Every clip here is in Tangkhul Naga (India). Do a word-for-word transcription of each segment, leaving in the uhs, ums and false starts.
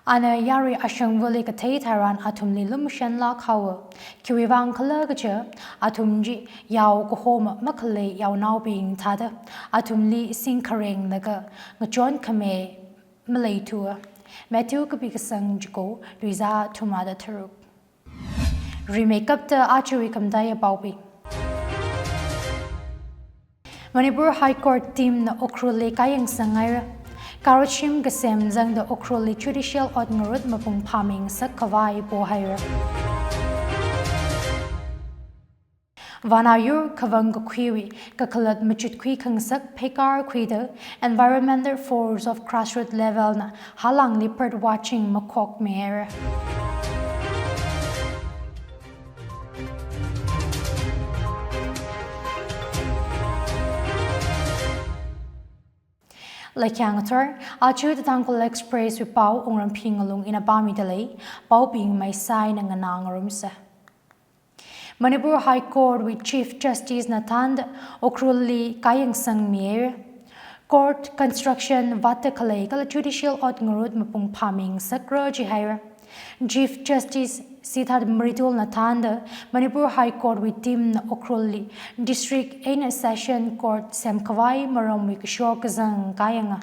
Ana yarui ashangvali kathei tharan athumli lumashanlāk haowa. Khiwuivang khala kaja, athum chi yao kahoma makhalei yaonaobing thāda, athumli singkharenglaga ngachon khami maleithuwa. Matthew kapi kasang chiko, tuizā thumrāda tharuk. Rimeikapta ajawui khamataiya paobing. Manipur High Court team na Ukhrulli kāyangsang haira. Karot shim kasem zangda Ukhrulli judicial ot ngarut mapung phāmingasak khavai pohaira. Vānao yur khavang kakhuiwui kakhalat machutkhui khangasak pheikar khuida Environmental Force of Grassroots Level na halangli bird watching makhokmihaira. Laikyang athor, aja The Tangkhul Express wui pao Wungramphi Ngalung ina pāmida lei, paobing maisai eina nganā ngarumsa. Manipur High Court wui Chief Justice na thānda Ukhrulli kāyangsangmihaira. Court construction vātda khalei kala judicial ot ngarut mapung phāmingasakra jihaira. Chief Justice Siddharth Mridul na thānda Manipur High Court wui team na Ukhrulli district eina session court semkhavai maramwui kashok kazang kāyanga.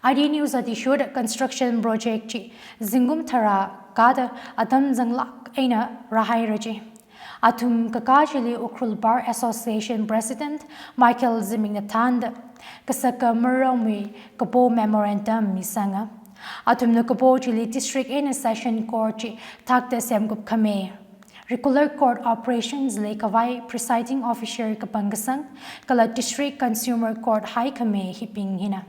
I D News athishurda construction project chi zingkum tharā kāda atam zanglāk eina rāhaira ji. Athum kakā chili Ukhrul Bar Association President Michael Zimik na thānda kasaka maramwui kapo memorandum misanga. Athumna kapo chili district eina session court chi thakta semkup khami, regular court operations leikhavai presiding officer kapangkasang kala district consumer court haikhami hibing hina.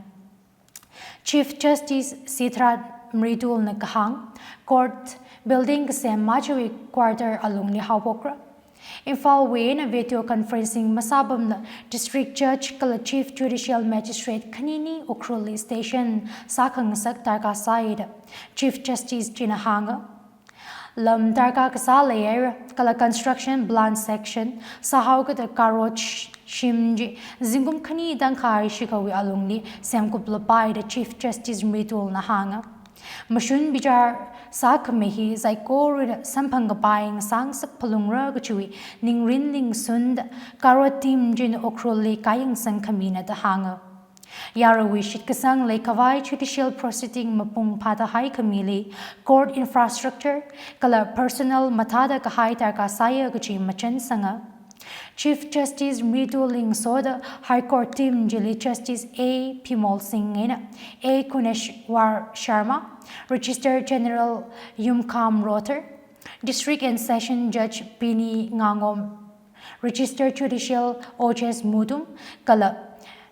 Chief Justice Siddharth Mridul na kahāng, court building kasem majawui quarter alungli haophokra. Imphalwui eina video conferencing masāpamda district judge kala chief judicial magistrate khanini Ukhrulli station sākhangasak darkar sāi da Chief Justice china hānga. Lam darkar kasā leihaira, kala construction plan section sāhaokida karot shim chi zingkum khani tangkhai shikhawui alungli semkuplapai da Chief Justice Mridul na hānga. Mashun bichar sākhami hi saikorana samphang kapai ngasāngasak phalungra kachiwui ningrin ningsunda karot team china Ukhrulli kāyangsang khamina da hānga. Yaruiwui shitkasang leikhavai judicial proceeding mapung phāda haikhamili court infrastructure kala personnel mathāda kahai darkar sāya kachi machansanga. Chief Justice Mridul ngasoda High Court team chili Justice A Bimol Singh eina A Guneshwar Sharma, Registrar General Yumkham Rother, District and Session Judge Bini Ngangom, Registrar Judicial Ojes Mudum, kala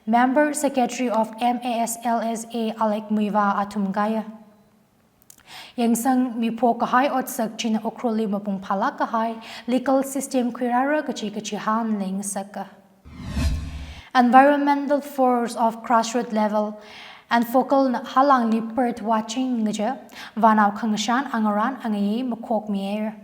Member Secretary of M A S L S A Alec Muivah athum kāya. Yangsangmiphok kahai otsak china Ukhrulli mapung phālāk kahai legal system khuirāra kachi kachihān leingasaka. Environmental Force of Grassroots Level, ENFOGAL na halangli bird watching ngaja vānao khangashan angarān angayei makhokmihaira.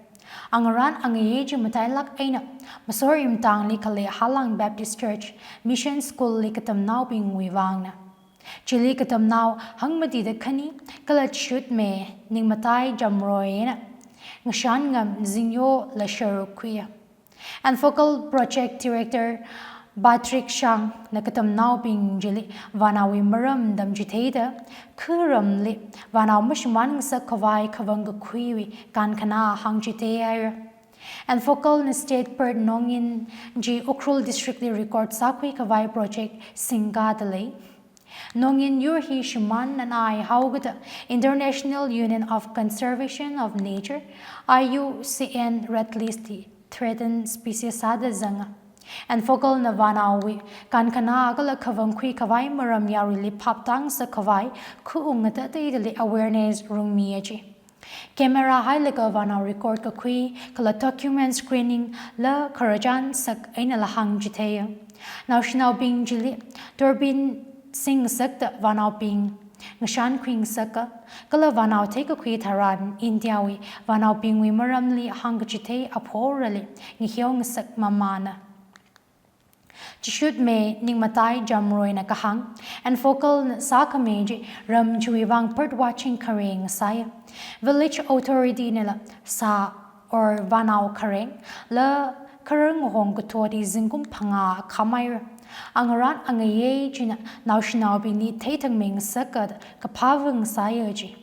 Angarān angayei chi matailāk eina Masorim tangli khalei Halang Baptist Church Mission School li katamnaobingwui vangna. Chili katamnao hangmatida khani kala chutme ningmatai jamroi eina ngashan ngam zingyo lasharuk khuiya. ENFOGAL Project Director Patrick Shang na katamnaobing chili vānaowui maram tamchitheida khuramli vānao mashimānngasak khavai khavang kakhuiwui kankhana hāngchitheihaira. ENFOGAL na state bird nongin chi Ukhrul District li record sākhui khavai project singkada lei. Nongin yur hi shimānna nai haokida International Union of Conservation of Nature, I U C N Red List li threatened species sāda zanga. ENFOGAL na vānaowui kankhana kala khavang khui khavai maram yaruili phaptāngasak khavai khuunga tateidali awareness rungmiya ji. Camera hailaga vānao record kakhui kala document screening la khararchan sak einala hāngchitheiya. Naoshinaobing chili doorbin singngasakta vānaobing ngashan khuingasaka, kala vānao theikakhui tharan India wui vānaobingwui maramli hāngkachithei aphorali ngaheongasak mamāna. Chishutme Ningmatai Jamroina kahāng, Enfocal na sākhami chi ram chiwui vang bird watching khareng sāya. Village authority nala sā or vānao khareng, la khararnga hong kathot hi zingkum phangā khamei ra. Angarān angayei china naoshinaobingli theithangming sākada kaphāvang sāya chi.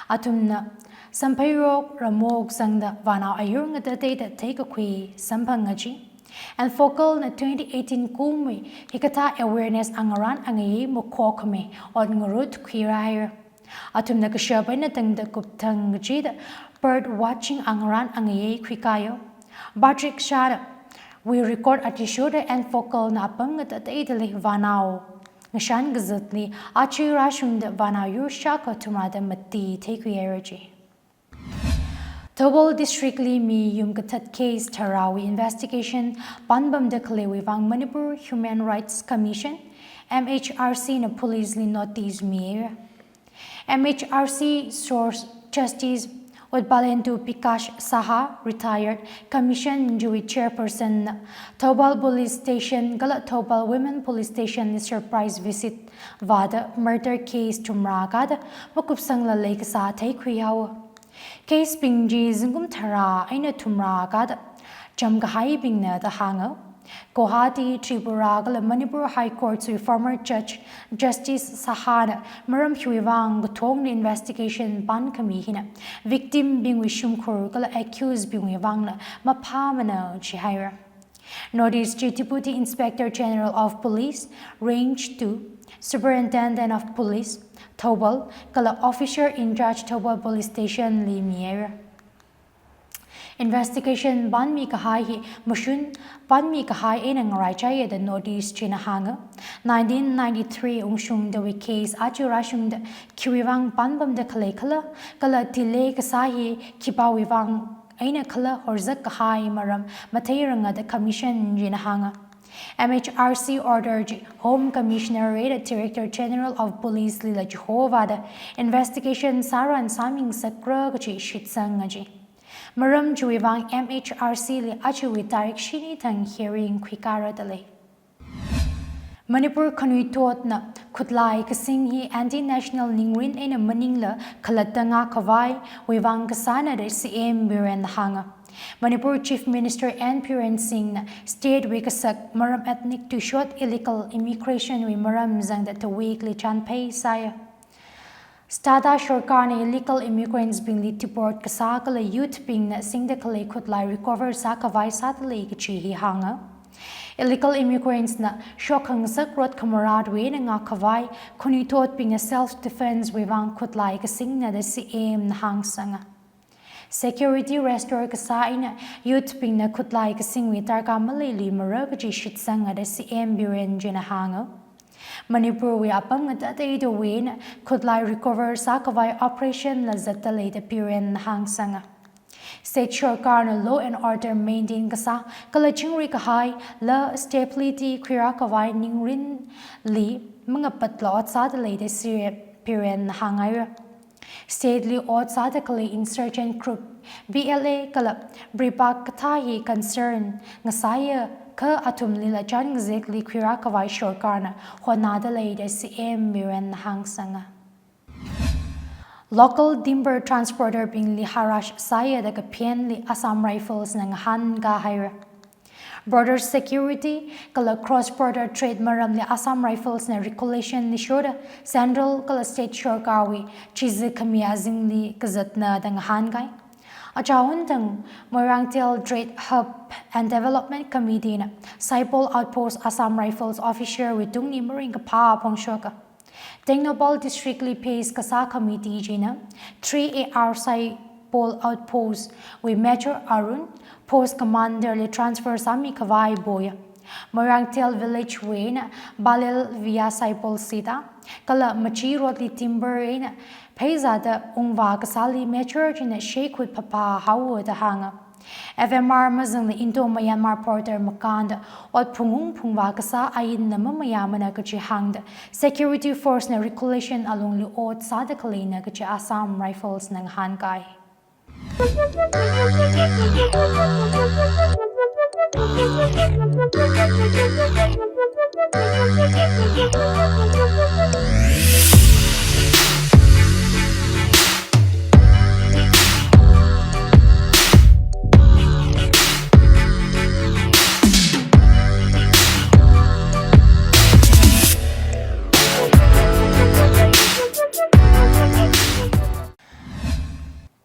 Athumna samphairok ramok zangda vānao ayur ngatateida theikakhui samphanga chi. Enfocal na twenty eighteen kumwui hikathā awareness angarān angayei makhokhami ot ngarut khuirāhaira. Athumna kashap eina tangda kupthang kachida bird watching angarān angayei khuikāya. Patrick Shada wui record athishurda Enfocal na apam ngatateidali vānao ngashan kazatli achi rāshungda vānao yur shākha thumrada mati theikhuihaira chi. Thoubal District li mi yum kathat case tharāwui investigation panpamda khaleiwui vang Manipur Human Rights Commission, M H R C na police li notice mihaira. M H R C source Justice Utpalendu Bikash Saha, retired, commission chiwui chairperson na Thoubal Police Station kala Thoubal Women Police Station li surprise visit vāda murder case thumrā kada makupsangla leikasā theikhuihaowa. Case bing chi zingkum tharā eina thumrā kada chamkahaibingna da hānga. Guwahati, Tripura kala Manipur High Court wui former judge Justice Saha na maram hiwui vang kathongli investigation pankhami hina victim bingwui shimkhur kala accused bingwui vangla maphāmana jihaira. Notice chi Deputy Inspector General of Police, Range two, Superintendent of Police, Thoubal, kala Officer in Charge Thoubal Police Station li mihaira. Investigation panmi kahai hi mashun panmi kahai eina ngaraichaiya da notice china hānga. Nineteen ninety-three ungshungdawui case aja rāshungda khiwui vang panpamda khalei khala, kala delay kasā hi khipāwui vang eina khala horzak kahai maram matheiranga da commission china hānga. M H R C order chi Home Commissioner da Director General of Police lila chihova da investigation sāran sāming sakra kachi shitsanga chi. Maram chiwui vang M H R C li achiwui tarik shini thang hearing khuikara dalei. Manipur khanuithotna khutlai kasing hi anti-national ningrin eina maningla khalatta ngākhavaiwui vang kasāna da C M Biren hānga. Manipur Chief Minister N Biren Singh na state wui kasak maram ethnic tuishot illegal immigration wui maram zangda two week li chanphei sāya. State sorkarna illegal immigrants bingli deport kasā kala youth bingna singda khalei khutlai recover sākhavai sādalei kachi hi hānga. Illegal immigrants na shokhangasak rot khamarat wui eina ngākhavai, khanuithotbingna self defense wui vang khutlai kasingna da C M na hāngsanga. Security restore kasā eina youth bingna khutlai kasingwui darkar maleilui mara kachi shitsanga da C M Biren china hānga. Manipur wui apam ngatateidawui eina khutlai recover sākhavai operation la zatdalei da Biren na hāngsanga. State sorkarna law and order maintain kasā kala chingri kahai la stability khuirākhavai ningrinli mangapatla ot sādalei da C M Biren na hānghaira. State li ot sāda khalei insurgent group, B L A kala PREPAK kathā hi concern ngasāya kha athumlila chān ngazekli khuirākhavai sorkarna hotnādalei da C M Biren na hāngsanga. Local timber transporter bingli harass sāya da kaphenli Assam Rifles na ngahānkā haira. Border security kala cross border trade maramli Assam Rifles na regulation lishurda central kala state sorkarwui chizi khami azingli kazatna da ngahānkai. Achā hun thang Moirangtel Trade Hub and Development Committee na Saipol Outpost Assam Rifles officer wui tungli maringkaphā phongshoka. Tengnoupal District li base kasā committee china three A R Saipol Outpost wui Major Arun, Post Commander li transfer sāmikhavai poya. Moirangtel Village wui eina Balel via Saipol Sita, kala Machi Road li timber eina pheizāda ungvā kasāli Major china sheikhut phaphahaowa da hānga. F M R mazangla Indo-Myanmar border makānda ot phungung phungvā kasā ainna mamayāmana kachi hāngda security force na regulation alungli ot sāda khaleina kachi Assam Rifles na ngahānkai.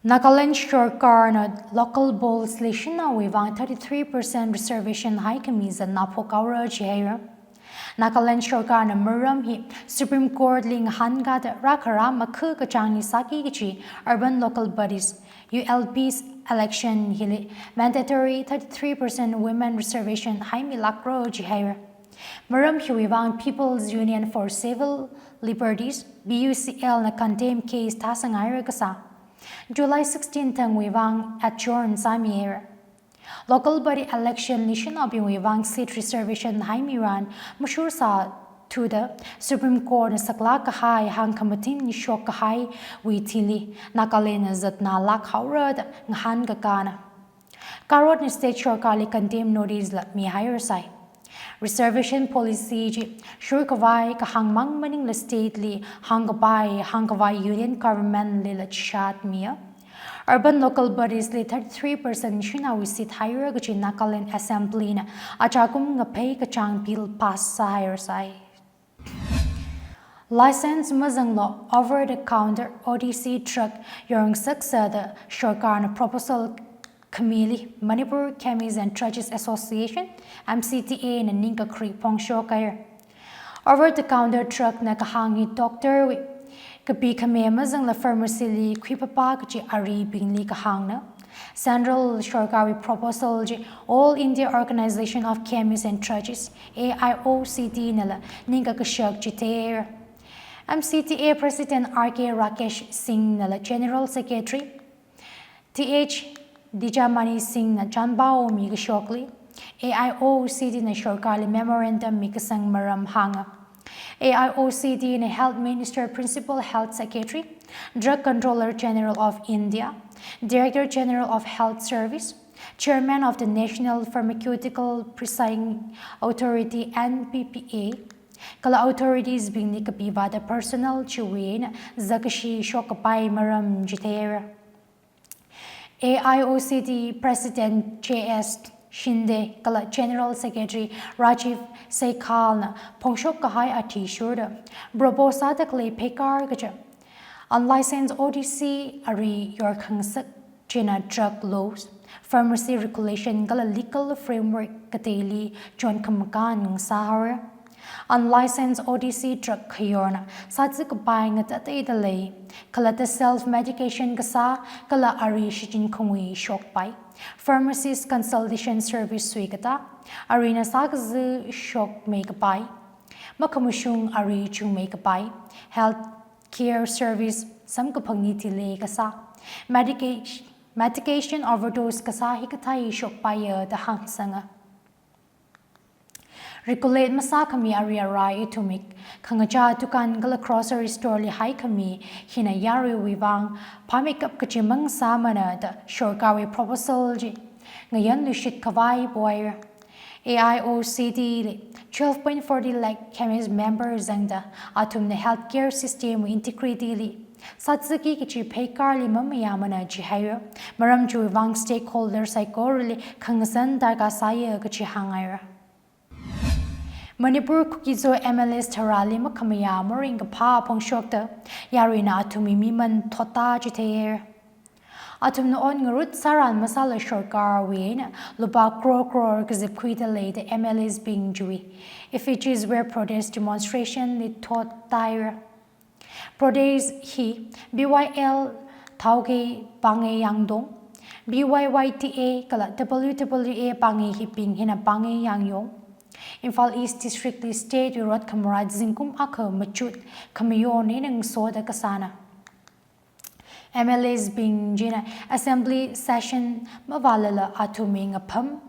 Nagaland Sarkarna local bodies li shanao wuivang thirty-three percent reservation haikhami zatna phokhaora jihaira. Nagaland Sarkarna maram hi Supreme Court li ngahānkada rākhara makhu kachāngli sāki kachi urban local bodies, U L Bs, election hili mandatory thirty-three percent women reservation haimilākra jihaira. Maram hiwuivang People's Union for Civil Liberties, P U C L na contempt case thāsanghaira kasā. July sixteen thangwuivang adjourn sāmihaira. Local body election li shanaobingwuivang seat reservation haimiran mashursā thuda Supreme Court na saklāk kahai hāngkhamathing shok kahaiwui thili Nagaland na zatnalāk haora da ngahānkakāna. Karotna state sarkarli contempt notice la mihairasai. Reservation policy chi shurkhavai kahāng mang maningla state li hāngkapai, hāngkhavai union government lila chishat miya. Urban local bodies li thirty-three percent shanaowui seat haira kachi Nagaland Assembly na achakum ngaphei kachāng bill pass sāhairasai. License mazanglo over the counter O T C drug yorngasaksā da sarkarna proposal khamili Manipur Chemists and Druggist Association, M C D A na ningkakri phongshokhaira. Over the counter drug na kahāng hi doctor wui kapikhami mazangla pharmacy li khuipapa kachi aribingli kahāngna. Central sarkarwui proposal chi All India Organization of Chemists and Druggists, A I O C D nala ningkakashak chitheihaira. M C D A President R K Rakesh Singh nala General Secretary T H Dejamani Singh na chanpao mikashokli A I O C D na sarkarli memorandum mikasang maram hānga. A I O C D na Health Minister, Principal Health Secretary, Drug Controller General of India, Director General of Health Service, Chairman of the National Pharmaceutical Pricing Authority, N P P A, kala authorities bingli kapivāda personnel chiwui eina zakashi shokkapai maram chitheihaira. A I O C D President J S Shinde kala General Secretary Rajiv Saigal na phongshok kahai athishurda propose sāda khalei pheikar kaja unlicensed O T C ari yorkhangasak china drug laws, pharmacy regulation kala legal framework kateili chonkhamakan sāhaora. Unlicensed O T C drug khayorna sāzakapai ngatateida lei, khalatta self medication kasā kala ari shichin khangui shokpai. Pharmacist consultation service suikata, arina sākaza shokmeikapai. Makhamashung ari chungmeikapai. Health care service samkaphang niti lei kasā. Medication, medication overdose kasā hikathā shokpaiya da hāngsanga. Regulate masākhami ari arai ithumwui khangachā dukan kala grocery store li haikhami hina yaruiwui vang phāmeikap kachi mang sāmana da sarkarwui proposal chi ngayan lushit khavai poira. A I O C D li twelve point forty lakh chemist members zangda athumna healthcare system wui integrity li sāzaki kachi pheikarli mamayāmana jihaira. Maram chiwui vang stakeholder saikorali khangasan darkar sāya kachi hānghaira. Manipur Kuki-Zo M L As tharāli makhamayā maringkaphā phongshokta yaruina athumwui miman thotda chitheihaira. Athumna ot ngarut sāran masāla sarkarwui eina lupā crore crore kazipkhuida leida M L As bing chiwui effigies were protest demonstration li thotdahaira. Protest hi B Y L Thaokhei Pangei Yangdong, B Y Y T A kala W W A Pangei hibing hina Pangei Yangyong, Imphal East District li state wui rot khamarat zingkum akha machut khamayon eina ngasoda kasāna. M L As bing china assembly session mavālala athumwui ngapham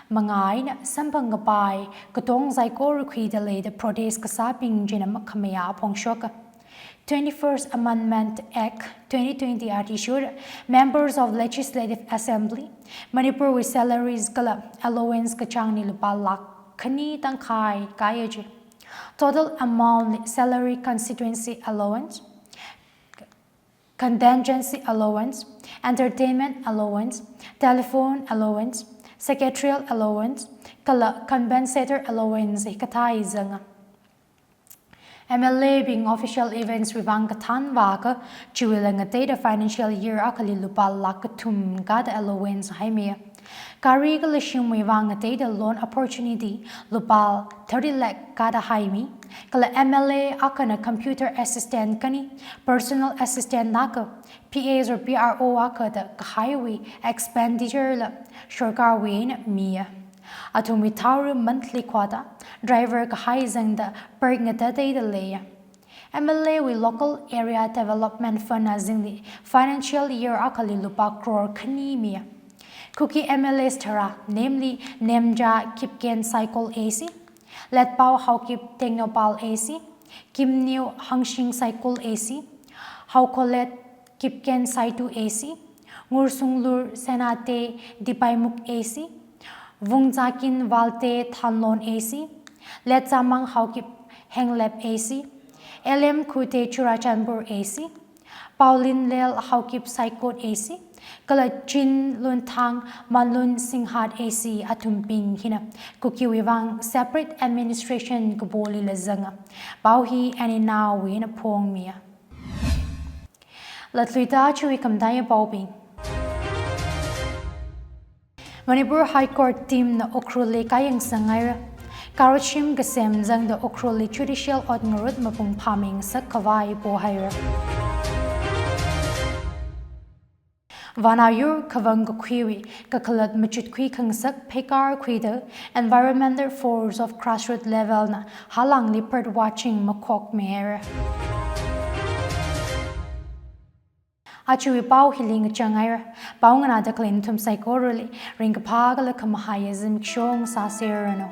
manga eina samphang kapai katong saikora khuida leida protest kasābing china makhamayā phongshoka. Twenty-first Amendment Act twenty twenty athishurda members of Legislative Assembly Manipur wui salaries kala allowance kachāngli lupā lakh khani tangkhai kaya chi. Total amount li salary, constituency allowance, contingency allowance, entertainment allowance, telephone allowance, secretarial allowance, kala compensator allowance hi kathā zanga. M L A bing official events wui vang kathānva akha, chiwuila ngateida financial year akhali lupā lakh kathum kada allowance haimi. Gari kala shimwui vang ngateida loan opportunity lupā thirty lakh kada haimi. Kala M L A akhana computer assistant khani, personal assistant akha, P As or P R O akha da kahaiwui expenditure la sarkarwui eina miya. Athumwui thaora monthly quota, driver kahai zangda perk ngatateida leiya. M L A wui local area development fund azingli financial year akhali lupā crore khani miya. Kuki M L As tharā, namely Nemcha Kipgen Saikul A C, Letpao Haokip Tengnoupal A C, Kimneo Hangshing Saikul A C, Haokholet Kipgen Saitu A C, Ngursunglur Senate Dipaimuk A C, Vungzakin Valte Thanlon A C, Letsamang Haokip Henglep A C, L M Khute Churachandpur A C, Paolinlel Haokip Saikot A C, kala Chinlunthang Manlun Singhat A C athumbing hina Kukiwui vang separate administration kapolila zanga. Pao hi N N R wui eina phongmiya. Latluida chiwui khamataiya paobing. Manipur High Court team na Ukhrul li kayangsang haira. Karot shim kasem zangda Ukhrul li judicial ot ngarut mapung phāmei ngasak khavai pohaira. Vānao yur khavang kakhuiwui kakhalat machutkhui khangasak pheikar khuida Environmental Force of Grassroots Level na Halangli bird watching makhokmei haira. Achiwui pao hili ngachang haira. Pao nganāda khalei nathum saikorali ringkaphā kala khamahaiya zimiksho sāserranu.